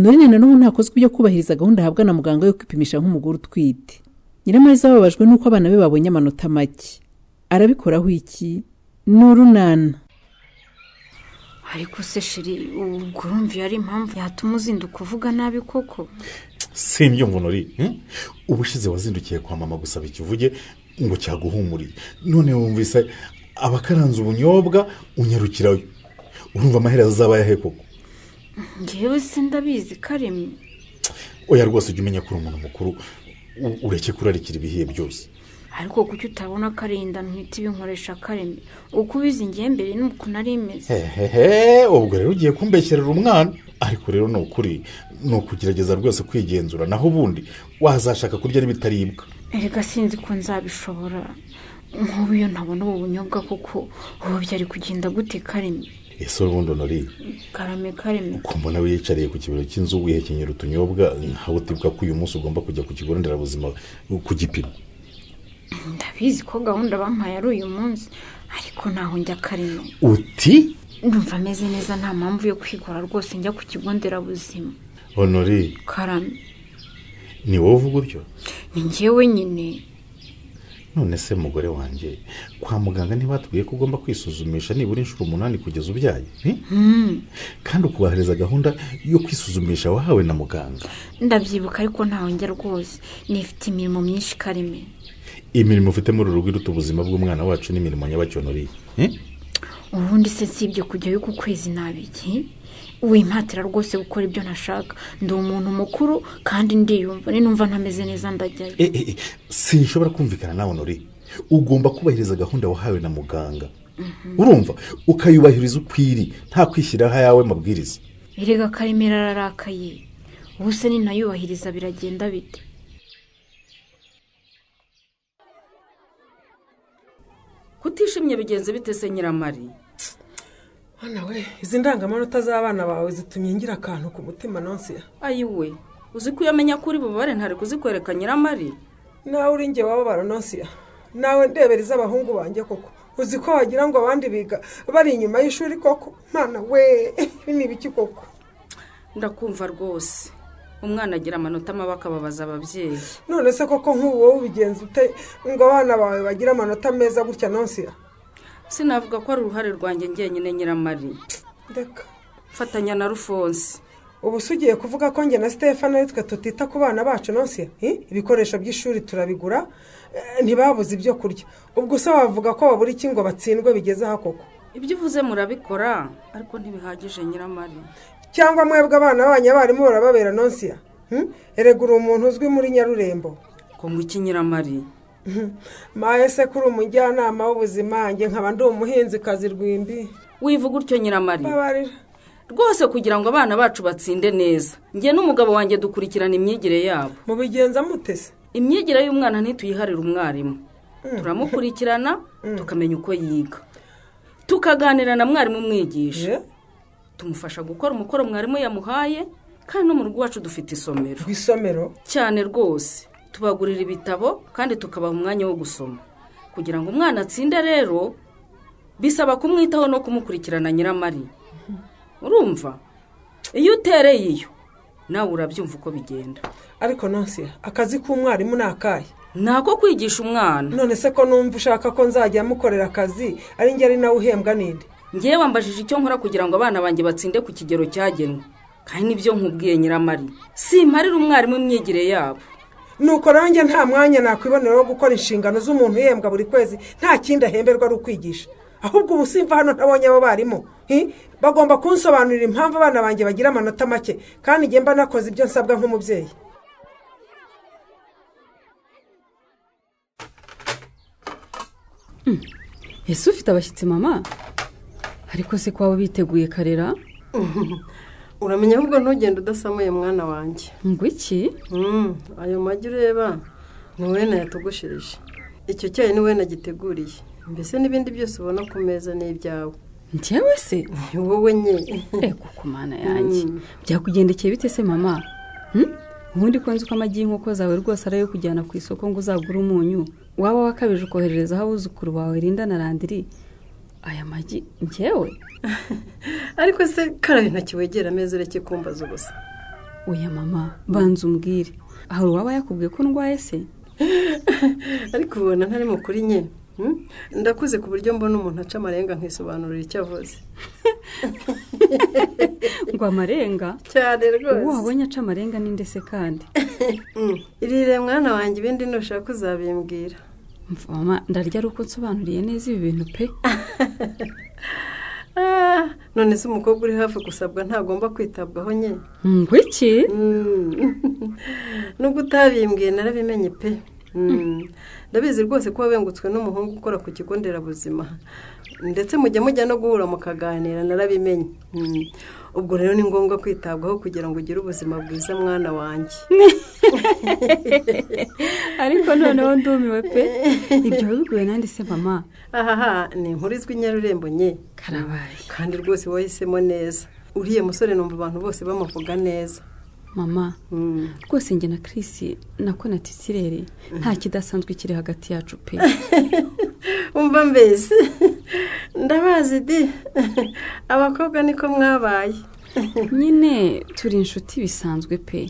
Honorine na n'ubu ntakozwe ibyo kubahiriza gahunda ahabwa na muganga yo kwipimisha nk'umugore utwite. Nyiramariza bababajwe n'uko abana be babonye amanota make. Arabikoraho iki? Ni urunana. Ariko se chéri, ubwo urumva iyo ari impamvu yatuma uzinduka uvuga nabi koko? Simbyumva Honori. Ubushize wazindukiye kwa mama gusaba ikivuge ngo cyaguhumuriye, none wumvise abakaranze ubunyobwa unyarukirayo. Urumva amaherezo azaba ayahe koko? Ngewe se ndabizi Kareme. Oya rwose, jya umenya ko uri umuntu mukuru, ureke kurarikira ibihiye byose. Ariko kuki utabona ko ari inda ntwite ibinkoresha Kareme? Uko ubizi ngewe mbere n'uko nari imeze. Hehehe, ubwo rero ugiye kumbeshyerera umwana. Ariko rero ni ukuri, ni ukugerageza rwose kwigenzura, naho ubundi wazashaka kurya n'ibitaribwa. Erega sinzi ko nzabishobora. Nk'ubu iyo ntabona ubu bunyobwa koko, ubu byari kugenda gute Kareme? Ese ubundi Honori, Karame Kareme, ko mbona wiyicariye ku kibero cy'inzu wihekenyera utunyobwa, nkawe utibuka ko uyu munsi ugomba kujya ku kigo nderabuzima ku gipimo? Ndabizi ko gahunda bampaye ari uyu munsi, ariko ntaho njya Kareme. Uti? Ndumva ameze neza, nta mpamvu yo kwigora rwose njya ku kigo nderabuzima. Honori, Karame, ni wowe uvuga utyo? Ni njyewe nyine. None se mugore wanjye, kwa muganga ntibatubwiye ko ugomba kwisuzumisha nibura inshuro 8 kugeza ubyaye? Kandi ukubahiriza gahunda yo kwisuzumisha wahawe na muganga. Ndabyibuka, ariko ntaho njya rwose, nifite imirimo myinshi Kareme. Imirimo ufite muri uru rugo iruta ubuzima bw'umwana wacu n'imirimo nyabacyo Honori. Ubundi se si ibyo kujyayo ku kwezi nabiki? Wimpatira rwose gukora ibyo ntashaka. Ndi umuntu mukuru kandi ndiyumva, ninumva ntameze neza ndajyayo. Sinshobora kumvikana nawe Honori. Ugomba kubahiriza gahunda wahawe na muganga. Urumva, ukayubahiriza ukwiri, nta kwishyiraho ayawe mabwiriza. Erega Karemera ararakaye. Ubu se ninayubahiriza biragenda bite? Kutishimye bigenze bite se Nyiramari? Hano we, izi ndangamanota z'abana bawe zitumye ngira akantu ku mutima Nonsiya. Ayiwe, uzi ko iyo amenya ko uri bubabare ntari kuzikwereka Nyiramari? Nawe uri njye wababara Nonsiya. Nawe ndebera iz'abahungu banjye koko. Uzi ko wagira ngo abandi biga bari inyuma y'ishuri koko? Mana we, ibi ni ibiki koko? Ndakumva rwose. Umwana agira amanota mabi akababaza ababyeyi. None se koko nk'ubu wowe ubigenza ute ngo abana bawe bagire amanota meza gutya Nonsiya? Sinavuga ko ari uruhare rwanjye njyenyine Nyiramari. Ndeka. Fatanya na Rufonsi. Ubu se ugiye kuvuga ko njye na Stefano ari twe tutita ku bana bacu Nonsiya? Ibikoresho by'ishuri turabigura, ntibabuze ibyo kurya. Ubwo se wavuga ko babura iki ngo batsindwe bigeze aha koko? Ibyo uvuze murabikora, ariko ntibihagije Nyiramari. Cyangwa mwebwe abana banyu abarimu barababera Nonsiya? Erega uri umuntu uzwi muri Nyarurembo. Ko ngo iki Nyiramari? Maye se kuri umujyanama w'ubuzima, njye nkaba ndi umuhinzikazi rwimbi. Wivuga utyo Nyiramari. Babarira. Rwose kugira ngo abana bacu batsinde neza, njye n'umugabo wanjye dukurikirana imyigire yabo. Mubigenza mute se? Imyigire y'umwana ntituyiharira umwarimu. Turamukurikirana, tukamenya uko yiga, tukaganira na mwarimu umwigisha, tumufasha gukora umukoro mwarimu yamuhaye. Kandi no mu rugo iwacu dufite isomero. Isomero? Cyane rwose. Tubagurira ibitabo kandi tukabaha umwanya wo gusoma. Kugira ngo umwana atsinde rero bisaba kumwitaho no kumukurikirana Nyiramari. Urumva, iyo utereye iyo nawe urabyumva uko bigenda. Ariko Nonsiya, akazi k'umwarimu ni akahe? Ni ako kwigisha umwana. None se ko numva ushaka ko nzajya mukorera akazi, ari njye ari nawe uhembwa ninde? Ngewe wambajije icyo nkora kugira ngo abana banjye batsinde ku kigero cyagenwe, kandi nibyo nkubwiye Nyiramari. Simparira umwarimu imyigire yabo. Nuko nanjye nta mwanya nakwibonera wo gukora inshingano z'umuntu uhembwa buri kwezi, nta kindi ahemberwa ari ukwigisha. Ahubwo ubu simva hano ntabonye abo barimu. Bagomba kunsobanurira impamvu abana banjye bagira amanota make, kandi njye mba nakoze ibyo nsabwa nk'umubyeyi. Ese ufite abashyitsi mama? Ariko se ko waba biteguye karera? Uramenya ahubwo ntugende udasamuye mwana wanjye. Ngo iki? Ayo magi ureba ni wowe nayatogoshereje. Icyo cyayi ni wowe nagiteguriye. Mbese n'ibindi byose ubona ku meza ni ibyawe. Njyewe se? Wowe nye. Ego ku mana yanjye. Byakugendekeye bite se mama? Ubundi ko nzi ko amagi y'inkoko zawe rwose ari ayo kujyana ku isoko ngo uzagure umunyu. Waba wakabije ukohererezaho abuzukuru bawe Linda na Landiri. Aya magi njyewe? Ariko se karaba intoki wegera ameza ureke kumbaza ubusa. Oya mama, banza umbwire, hari uwaba yakubwiye ko ndwaye se? Ariko ubona ntari mukuri nye. Ndakuze ku buryo mbona umuntu aca amarenga nkisobanurira icyo avuze. Ngo amarenga? Cyane rwose. Uwo wabonye aca amarenga ni nde se kandi? Irire mwana wanjye, ibindi nushaka uzabimbwira. Mama, ndarya ari uko nsobanuriye neza ibi bintu pe. None se umukobwa uri hafi gusabwa ntagomba kwitabwaho nye? Ngo iki? Nubwo utabimbwiye narabimenye pe. Ndabizi rwose ko wabengutswe n'umuhungu ukora ku kigo nderabuzima, ndetse mujya no guhura mukaganira, narabimenye. Ubwo rero ni ngombwa kwitabwaho kugira ngo ugire ubuzima bwiza mwana wanjye. Ariko noneho ndumiwe pe. Ibyo wabibwiwe nande se mama? Ahaha, ni inkuru izwi Nyarurembo nye. Karabaye. Kandi rwose wahisemo neza. Uriya musore numva abantu bose bamuvuga neza. Mama, rwose njye na Chris nako na Titirere nta kidasanzwe kiri hagati yacu pe. Umva mbese ndabazi di, abakobwa niko mwabaye. Nyine turi inshuti bisanzwe pe.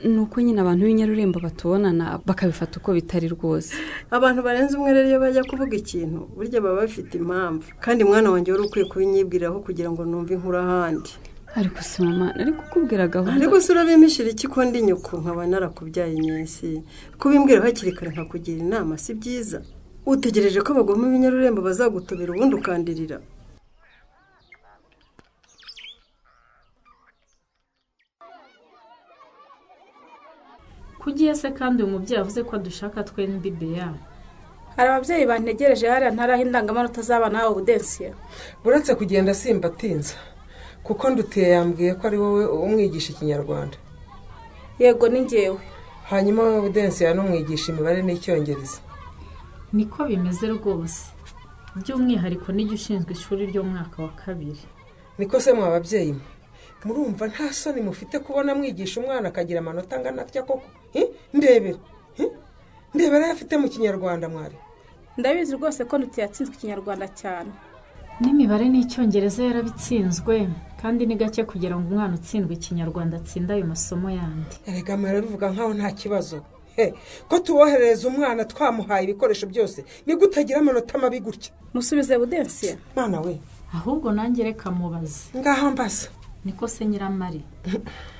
Nuko nyine abantu b'inyarurembo batubonana bakabifata uko bitari rwose. Abantu barenze umwe rero iyo bajya kuvuga ikintu burya baba bafite impamvu, kandi mwana wanjye wari ukwiye kubinyibwiraho kugira ngo numve inkuru ahandi. Ariko si mama, nari kukubwira gahunda. Ariko se urabimishira iki ko ndi nyoko nkaba narakubyaye nyesi? Kubimbwira hakiri kare nkakugira inama si byiza? Utegereje ko abagome b'inyarurembo bazagutobera ubundi ukandirira? Kugiye se kandi uyu mubyeyi avuze ko adushaka twembi Bea? Hari ababyeyi bantegereje hariya ntaraho indangamanota z'abana babo Budensiya. Uretse kugenda simbatinza, kuko Ndutiye yambwiye ko ari wowe umwigisha Ikinyarwanda. Yego ni njyewe. Hanyuma wowe Budensiya n'umwigisha imibare n'Icyongereza. Niko bimeze rwose, by'umwihariko n'ijya ushinzwe ishuri ry'umwaka wa kabiri. Niko se mwa babyeyi mwe, murumva nta soni mufite kubona mwigisha umwana akagira amanota angana atya koko? Ndebera ndebera afite mu Kinyarwanda mwari. Ndabizi rwose ko Ndutiye yatsinzwe Ikinyarwanda cyane. N'imibare n'Icyongereza yarabitsinzwe, kandi ni gake kugira ngo umwana utsindwe Ikinyarwanda atsinde ayo masomo yandi. Erega murabivuga nkaho nta kibazo. Ko tuboherereza umwana twamuhaye ibikoresho byose, ni gute agira amanota mabi gutya? Musubize Budensiya. Mwana we. Ahubwo nanjye reka mubaze. Ngaho mbaza. Niko se Nyiramari,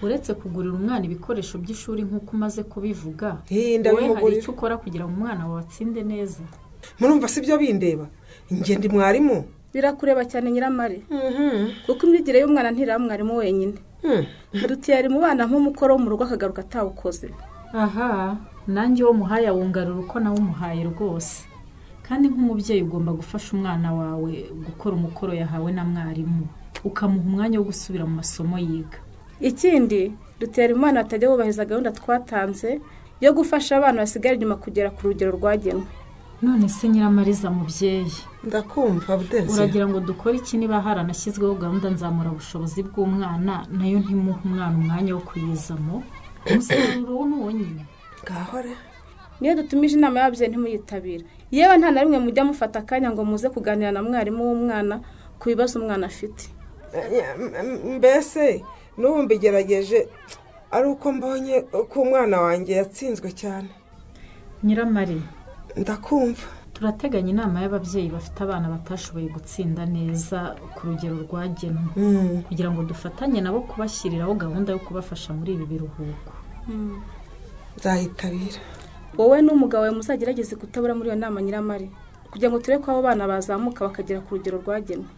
uretse kugurira umwana ibikoresho by'ishuri nk'uko umaze kubivuga, wowe hari icyo ukora kugira ngo umwana wawe atsinde neza? Murumva si byo bindeba, njye ndi mwarimu. Birakureba cyane Nyiramari, kuko imyigire y'umwana ntireba mwarimu wenyine. Ndutiye ari mu bana nk'umukoro wo mu rugo akagaruka atawukoze. Aha, nanjye uwo muhaye awungarura uko nawe umuhaye rwose. Kandi nk'umubyeyi ugomba gufasha umwana wawe gukora umukoro yahawe na mwarimu, ukamuha umwanya wo gusubira mu masomo yiga. Ikindi, dutera umwana batajya bubahiriza gahunda twatanze yo gufasha abana basigara inyuma kugera ku rugero rwagenwe. None se Nyiramariza mubyeyi, ndakumva Budensiya, uragira ngo dukore iki niba haranashyizweho gahunda nzamurabushobozi bw'umwana nayo ntimuhe umwana umwanya wo kuyizamo? Umusaruro wo ni uwo nyine. Gahore niyo dutumije inama y'ababyeyi ntimuyitabira. Yewe nta na rimwe mujya mufata akanya ngo muze kuganira na mwarimu w'umwana ku bibazo umwana afite. Mbese n'ubu mbigerageje ari uko mbonye ko umwana wanjye yatsinzwe cyane. Nyiramari, ndakumva. Turateganya inama y'ababyeyi bafite abana batashoboye gutsinda neza ku rugero rwagenwe, kugira ngo dufatanye nabo kubashyiriraho gahunda yo kubafasha muri ibi biruhuko. Nzayitabira. Wowe n'umugabo wawe muzagerageze kutabura muri iyo nama Nyiramari, kugira ngo turebe ko abo bana bazamuka bakagera ku rugero rwagenwe.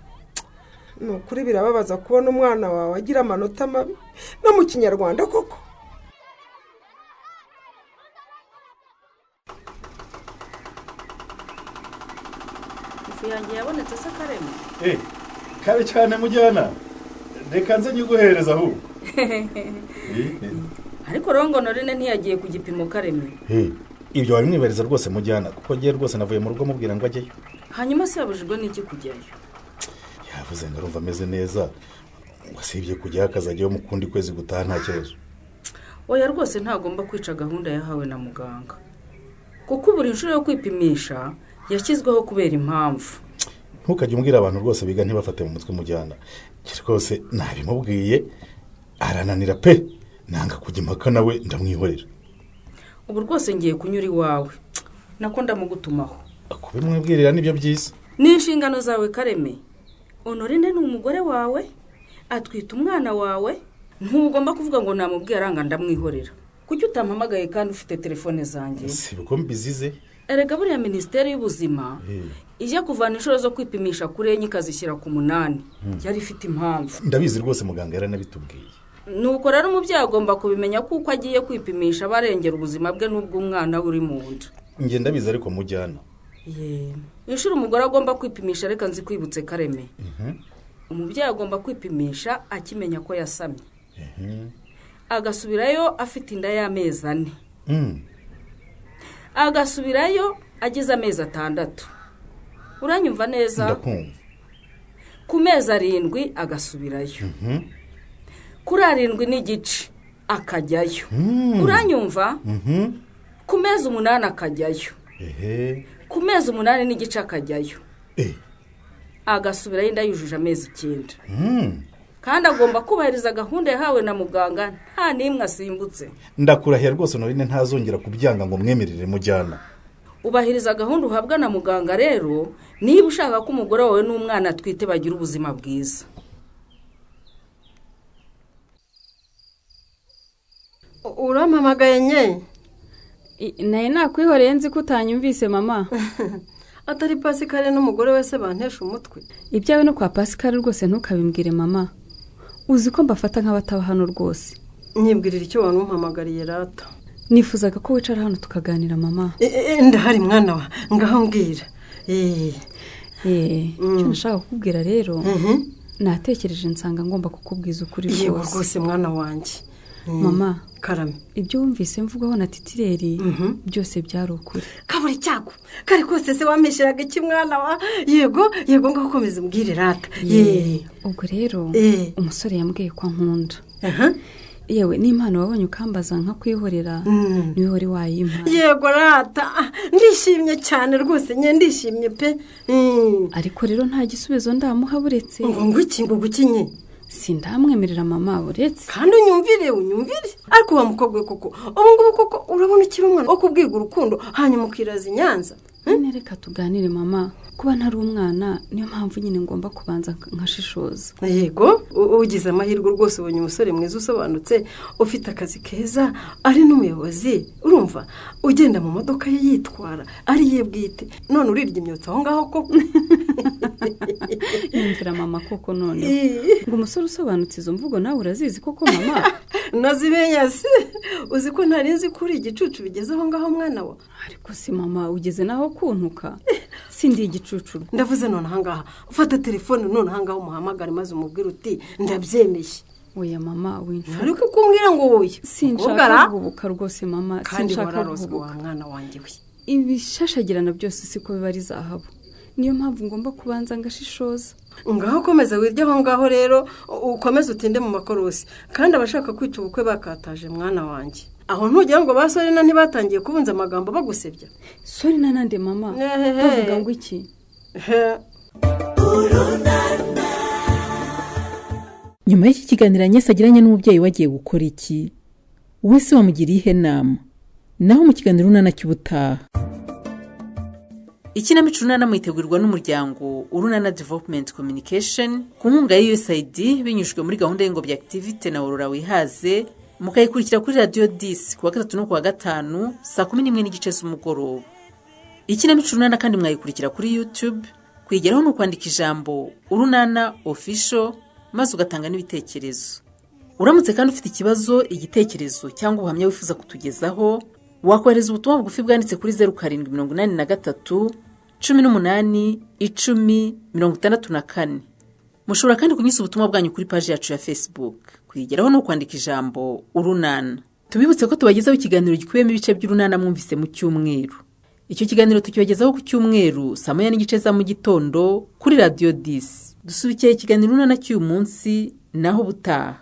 Ni ukuri birababaza kubona umwana wawe agira amanota mabi no mu Kinyarwanda koko. Ifu yanjye yabonetse se Kareme? Kare cyane mujyana, reka nze nyiguhereza ahubwo. Ariko Rongo Norine ntiyagiye ku gipimo Kareme. Ibyo wabimwibariza rwose mujyana, kuko ngiye rwose navuye mu rugo mubwira ngo ajyeyo. Hanyuma se yabujijwe n'iki kujyayo? Yavuze ngo arumva ameze neza, ngo asibye kujyayo akazajyayo mu kundi kwezi gutaha nta kibazo. Oya rwose ntagomba kwica gahunda yahawe na muganga, kuko buri nshuro yo kwipimisha yashyizweho kubera impamvu. Ntukajye umbwira abantu rwose biga ntibafate mu mutwe mujyana. Rwose nabimubwiye arananira pe. Nanga kujya impaka nawe ndamwihorera. Ubu rwose ngiye kunyura iwawe, nako ndamugutumaho. Kubimwibwirira nibyo byiza. Ni inshingano zawe Kareme. Honorine ni umugore wawe, atwita umwana wawe, ntugomba kuvuga ngo namubwiye aranga ndamwihorera. Kuki utampamagaye kandi ufite telefone zanjye? Si uko mbizize. Erega buriya minisiteri y'ubuzima ijya kuvana inshuro zo kwipimisha kuri 4 ikazishyira ku 8, yari ifite impamvu. Ndabizi rwose, muganga yaranabitubwiye. Nuko rero umubyeyi agomba kubimenya kuko agiye kwipimisha barengera ubuzima bwe n'ubw'umwana uri mu nda. Njye ndabizi ariko mujyana. Inshuro umugore agomba kwipimisha, reka nzi kwibutse Kareme. Umubyeyi agomba kwipimisha akimenya ko yasamye, agasubirayo afite inda y'amezi 4, agasubirayo agize amezi 6. Uranyumva neza? Ndakumva. Ku mezi 7 agasubirayo, kuri 7.5 akajyayo. Uranyumva? Ku mezi 8 akajyayo, ku mezi 8.5 akajyayo, agasubirayo inda yujuje amezi 9. Kandi agomba kubahiriza gahunda yahawe na muganga, nta n'imwe asimbutse. Ndakurahiye rwose Honorine ntazongera kubyanga ngo mwemerere mujyana. Ubahiriza gahunda uhabwa na muganga rero, niba ushaka ko umugore wawe n'umwana atwite bagira ubuzima bwiza. Urampamagaye nye? Naye nakwihoreye nzi ko utanyumvise mama. Atari Pascal n'umugore wese bantesha umutwe. Ibyawe no kwa Pascal rwose ntukabimbwire mama. Uzi ko mbafata nk'abataba hano rwose. Nyibwirira icyo wanumpamagariye rata. Nifuzaga ko wicara hano tukaganira mama. Ndahari mwana wa, ngaho mbwira. Icyo nashaka kukubwira rero, natekereje nsanga ngomba kukubwiza ukuri rwose. Yego rwose mwana wanjye. Mama, Karame, ibyo wumvise mvugaho na titireri byose byari ukuri. Kaburi cyago kare kose se wamishiraga iki mwana wa? Yego yego, ngaho komeza umbwire rata. Ubwo rero umusore yambwiye ko ankunda. Yewe n'impano wabonye ukambaza nka kwihorera, niwe wari wayimpa. Yego rata, ndishimye cyane rwose nye, ndishimye pe. Ariko rero nta gisubizo ndamuha buretse. Ngo iki ngo gukinye? Sindamwemerera mama uretse. Kandi unyumvire ariko wa mukobwa koko ubu ngubu koko urabona ukiri umwana wo kubwirwa urukundo hanyuma ukiraza inyanza. Nyine reka tuganire mama, kuba ntari umwana niyo mpamvu nyine ngomba kubanza nkashishoza. Yego, ugize amahirwe rwose ubonye umusore mwiza usobanutse, ufite akazi keza, ari n'umuyobozi, urumva ugenda mu modoka ye yitwara ari ye bwite, none urirya imyotsi aho ngaho koko. Yumvira mama koko none ngo umusore usobanutse izo mvugo nawe urazizi koko mama? Nazimenya se, uzi ko ntari nzi kuri igicucu bigeze aho ngaho mwana wa. Ariko si mama ugeze naho kuntuka, sindi igicucu. Ndavuze none aha ngaha, ufata telefone none aha ngaho umuhamagare maze umubwire uti ndabyemeye. Oya mama w'imfura. Ariko kumbwira ngo oya. Sinshaka guhubuka rwose mama, sinshaka guhubuka mwana wanjye we. Ibishashagirana byose siko biba ari zahabu. Niyo mpamvu ngomba kubanza ngashishoza. Ngaho komeza wirya aho ngaho rero, ukomeze utinde mu makorosi. Kandi abashaka kwica ubukwe bakataje mwana wanjye. Aho ntugira ngo ba Sorina ntibatangiye kubunza amagambo bagusebya. Sorina nande mama? Bavuga ngo iki? Nyuma y'iki kiganiro Agnes agiranye n'umubyeyi wagiye gukora iki? Wowe se wamugiriye ihe nama? Naho mu kiganiro Urunana cy'ubutaha. Ikinamico Urunana mwitegurwa n'umuryango Urunana Development Communication ku nkunga ya USAID binyujijwe muri gahunda y'ingobyi activity na Aurora Wihaze, mukayikurikira kuri Radio 10 kuwa 3 no kuwa 5 saa 11:30 z'umugoroba. Ikinamico Urunana kandi mwayikurikira kuri YouTube, kwigeraho no kwandika ijambo Urunana Official maze ugatanga n'ibitekerezo. Uramutse kandi ufite ikibazo, igitekerezo cyangwa ubuhamya wifuza kutugezaho, wakohereza ubutumwa bugufi bwanditse kuri 0783 18 10 64. Mushobora kandi kunyuza ubutumwa bwanyu kuri paji yacu ya Facebook. Kwigeraho no kwandika ijambo Urunana. Tubibutse ko tubagezaho ikiganiro gikubiyemo ibice by'Urunana mwumvise mu cyumweru. Icyo kiganiro tukibagezaho ku cyumweru saa 1:30 za mu gitondo kuri Radio 10. Dusubikiye ikiganiro Urunana cy'uyu munsi, naho ubutaha.